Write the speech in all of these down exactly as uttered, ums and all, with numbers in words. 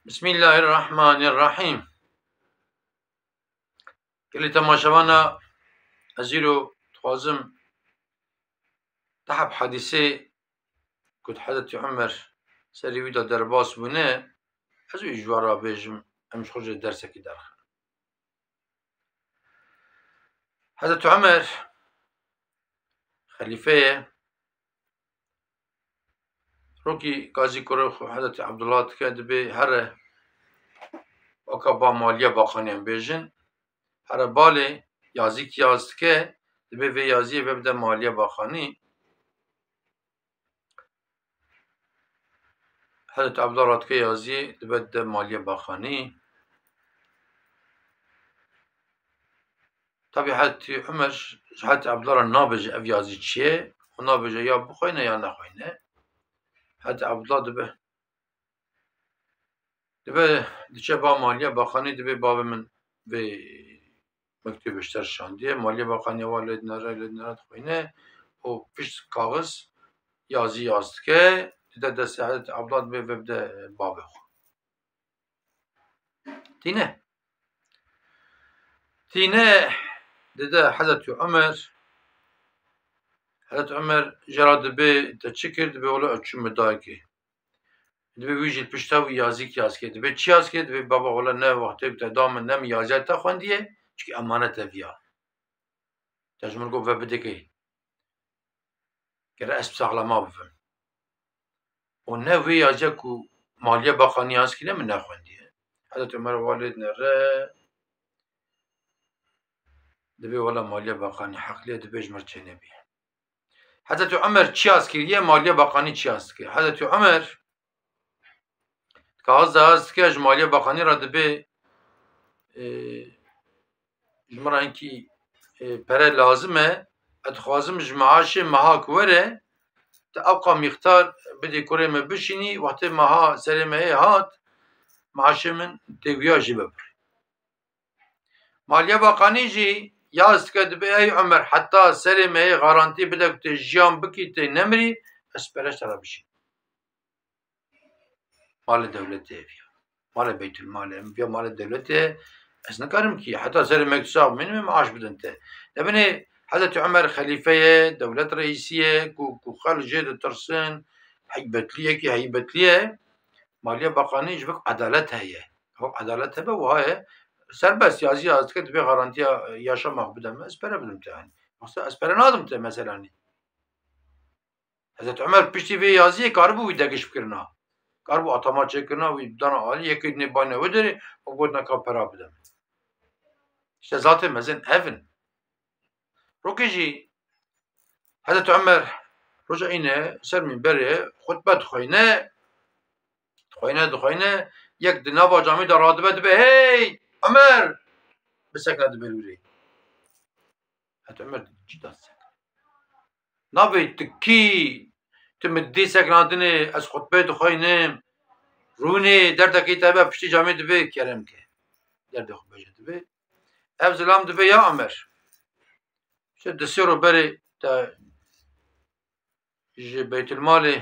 Bismillahirrahmanirrahîm. Gelî temaşevana, ez îro dixwazim du heb hedîsê ku di Hezretî Umer serî wî de derbas bûne, ez wî ji we re bêjim, em ji xwe jê dersekî derxin. Hezretî Umer xelîfe ye. Rokî gazî kurê xwe Hezretî Abdullah dike, dibê here weka ba maliye baxanî em bêjin. Here balê yazîk yaz dike, dibê vê yaziyê ve bide maliye baxanî. Hezretî Abdullah radike yaziyê, dibe dide maliye baxanî. Tabî Hezretî Umer ji Hezretî Abdullah re nabêje ev yazî çi ye, û nabêje ya bixweyne ya nexweyne. Hezretî Abdullah dibe, dibe diçe ba maliye baxanî, dibê bavê min vê mektûbê ji ser şandiye. Maliye baxanî wa lê dinere, lê dinere dixweyne û pişt kaxiz yazî yaz dike, dide destê Hezretî Abdullah, dibê ve bide bavê xwe. Tîne. Tîne dide Hezretî Umer. Hezretî Umer jê re dibê te çi kir? Dibê wele ez çûm min dayikê. Dibê wî jî li pişta wî yazîk yaz kir. Dibê çi yaz kir? Dibê baba wele ne wextê ku te da min ne min yaziya te xwendiye, çikî emanet e viya. Te ji min got ve bidikê. Gere ez bi saxlema bibim. Û ne wê yaziya ku maliye baxanî yaz kiriye min nexwendiye. Hezretî Umer wa lê dinere, dibê wela maliye baxanî heqliye, dibê ji mir çênebî. Hezretî Umer çi yaz kiriye, maliye baxanî çi yaz dike? Hezretî Umer kaxiz dayaz dike, ji maliye baxanî re dibê, e, ji min re hinkî, e, pere lazim e. Ez dixwazim ji meaşê meha ku were, te ewqa mîqdar bidî kurê me bişînî, wextê meha serê mehê hat, meaşê min têwiya jî bibirî. Maliye baxanî jî yaz dike, dibê ey Umer, heta serê mehê garantî bide ku tê jiyan bikî, tê nemirî, ez pere ji te re bişînim. Malê dewletê ev ya. Malê beytulmalê, em viya malê dewletê, ez nikarim kî heta serê me sax bimînim, em aş bidin te. Dibinê Hezretî Umer xelîfe ye, dewlet reîsî ye, ku, ku xelk jê ditirsin, heybetlî ye kî heybetlî ye. Maliye baxanî ji vik edalet heye. Ew edalet hebe wiha ye. Serbest yazî yaz dike, dibê garantiya yaşama xwe bide me, ez pere bidim te, yanî. Yoksa ez pere nadim te, mesela nî. Hezretî Umer piştî vê yaziyê karibû wî degiş bikirina. Karibû atama çêkirina, wî dana alî, yekê dinê bayne wê derê û gotina ka pera bide min. Îşte zatê mezin ev in. Rokê jî Hezretî Umer roja îne ser mînberê xutbe dixweyne, dixweyne, dixweyne, yek di nava camî de radibe, dibe, "Hey Umer!" Bisekine dibe wîrê. Hezretî Umer cî da sek. Navê tu kî? Tu min dî sekinandinê, ez xutbeyê dixweynim. Rûnê, derdekî te be, piştî camê dibê kerem ke. Derdê xwe bêje dibê. Ev zilam dibê ya Umer. Îşte di sê ro berê te ji beytulmalê,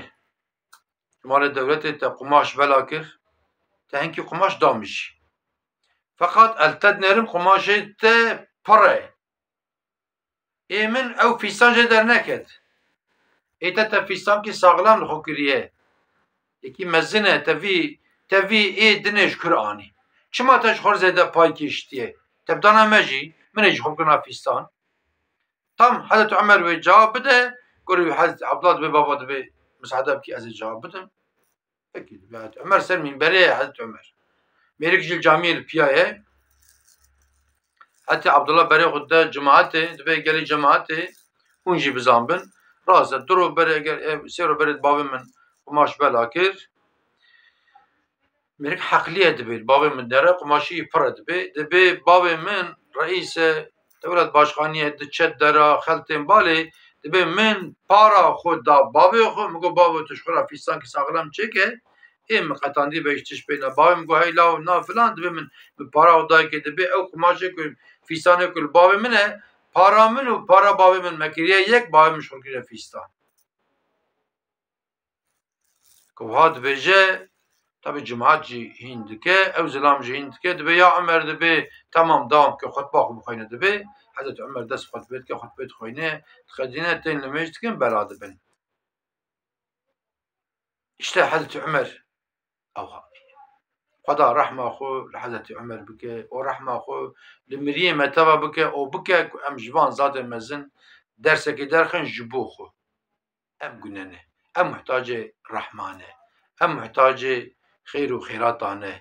ji malê dewletê te qumaş bela kir. Te hinkî qumaş da min jî. Feqat ez li te dinêrim qumaşê te pir e. Ê min ew fîstan jê derneket. Ê te, te fîstankî saxlem li xwe kiriye. Yekî mezin e, te vî, te vî ê dinê ji kur anî. Çima te ji xwe re zêde pay kêştiye? Te bi dana me jî, min ê ji xwe bikirina fîstan. Tam Hezretî Umer wê cewab bide, kurê wî Hezretî Abdullah dibê, baba dibê, misade bikî ez ê cewab bidim. Pekî, dibe Hezretî Umer ser mînberê ye, Hezretî Umer. Mêrik jî li camiyê li piya ye. Hezretî Abdullah berê xwe dide cemaetê, dibê gelî cemaetê hûn jî bizanbin. Rast e, du ro berê, eger, e, sê ro berê bavê min qumaş bela kir. Mêrik heqlî ye dibê, bavê min dere, qumaşî pir e dibê. Dibê bavê min reîse dewlet başkanî ye, diçe dera, xeltên balê, dibê min para xwe da bavê xwe, min got, "Bavo, tu ji xwe re fîstankî saxlem çêke." Ê min qetandî be, ji tişt pê ne. Bavê min got, "Hey law, na filan," dibê min, min para xwe dayikê, dibê ew qumaşê ku fîstanê ku li bavê min e, para min û para bavê min me kiriye yek, bavê min ji xwe kiriye fîstan. Ku wiha dibêje, Tabi cemaat jî hîn dike, ew zilam jî hîn dike, dibe ya Umer dibe, tamam, dewam ke, xutba xwe bixweyne dibe. Hezretî Umer dest xutbê dike, xutbê dixweyne, dixedîne, tên limêj dikin, bela dibin. Îşte Hezretî Umer, ew Xweda rehma xwe li Hezretî Umer bike, û rehma xwe li miriyê me teva bike, û bike ku em ji van zatên mezin dersekê derxin ji bo xwe. Em gune ne. Em muhtacê rehma ne. Em muhtacê xêr û xêrata ne.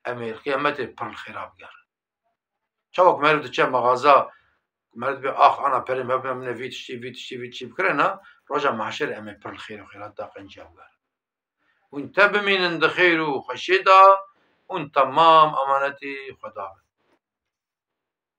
Em ê li qiyametê pir li xêra bigerin. Çawa ku meriv diçe mexaza, meriv dibe, "Ax, ana perê me bime, min ê vî tiştî, vî tiştî, vî tiştî bikirina", roja mahşer em ê pir li xêr û xêrata qenciya bigerin. Hûn te bimînin di xêr û xweşiyê de, hûn temam emanetî Xweda bin.